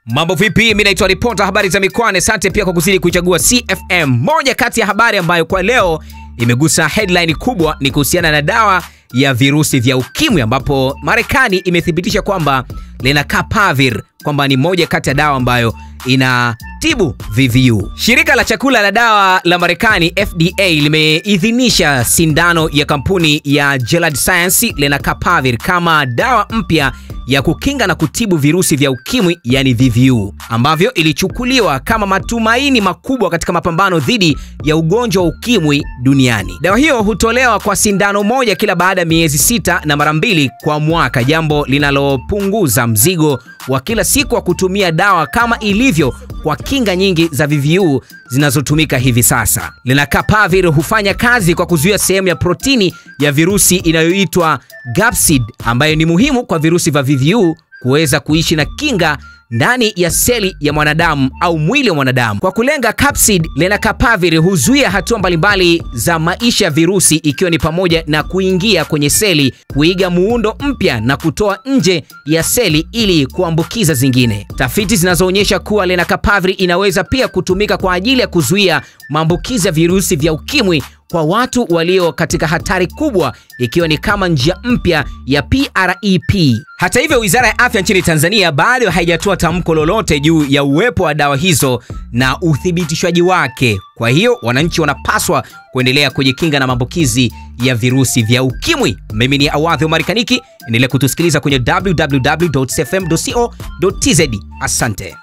Mambo vipi? Mimi naitwa Ripota habari za mikoani. Asante pia kwa kuzidi kuichagua CFM. Moja kati ya habari ambayo kwa leo imegusa headline kubwa ni kuhusiana na dawa ya virusi vya ukimwi, ambapo Marekani imethibitisha kwamba Lenacapavir kwamba ni moja kati ya dawa ambayo inatibu VVU. Shirika la chakula la dawa la Marekani FDA limeidhinisha sindano ya kampuni ya Gilead Science Lenacapavir kama dawa mpya ya kukinga na kutibu virusi vya ukimwi, yani VVU, ambavyo ilichukuliwa kama matumaini makubwa katika mapambano dhidi ya ugonjwa wa ukimwi duniani. Dawa hiyo hutolewa kwa sindano moja kila baada ya miezi 6 na mara 2 kwa mwaka, jambo linalopunguza mzigo wa kila siku wa kutumia dawa kama ilivyo kwa kinga nyingi za VVU zinazotumika hivi sasa. Lenacapavir hufanya kazi kwa kuzuia sehemu ya protini ya virusi inayoitwa capsid, ambayo ni muhimu kwa virusi vya VVU kuweza kuishi na kinga ndani ya seli ya mwanadamu au mwili wa mwanadamu. Kwa kulenga capsid, Lenacapavir huzuia hatua mbalimbali za maisha ya virusi, ikiwa ni pamoja na kuingia kwenye seli, kuiga muundo mpya na kutoa nje ya seli ili kuambukiza zingine. Tafiti zinazoonyesha kuwa Lenacapavir inaweza pia kutumika kwa ajili ya kuzuia maambukizi ya virusi vya ukimwi kwa watu walio katika hatari kubwa, ikiwa ni kama njia mpya ya PrEP. Hata hivyo, Wizara ya Afya nchini Tanzania bado haijatoa tamko lolote juu ya uwepo wa dawa hizo na uthibitishwaji wake. Kwa hiyo wananchi wanapaswa kuendelea kujikinga na maambukizi ya virusi vya ukimwi. Mimi ni Awadhi Omar Kaniki, endelea kutusikiliza kwenye www.cfm.co.tz. Asante.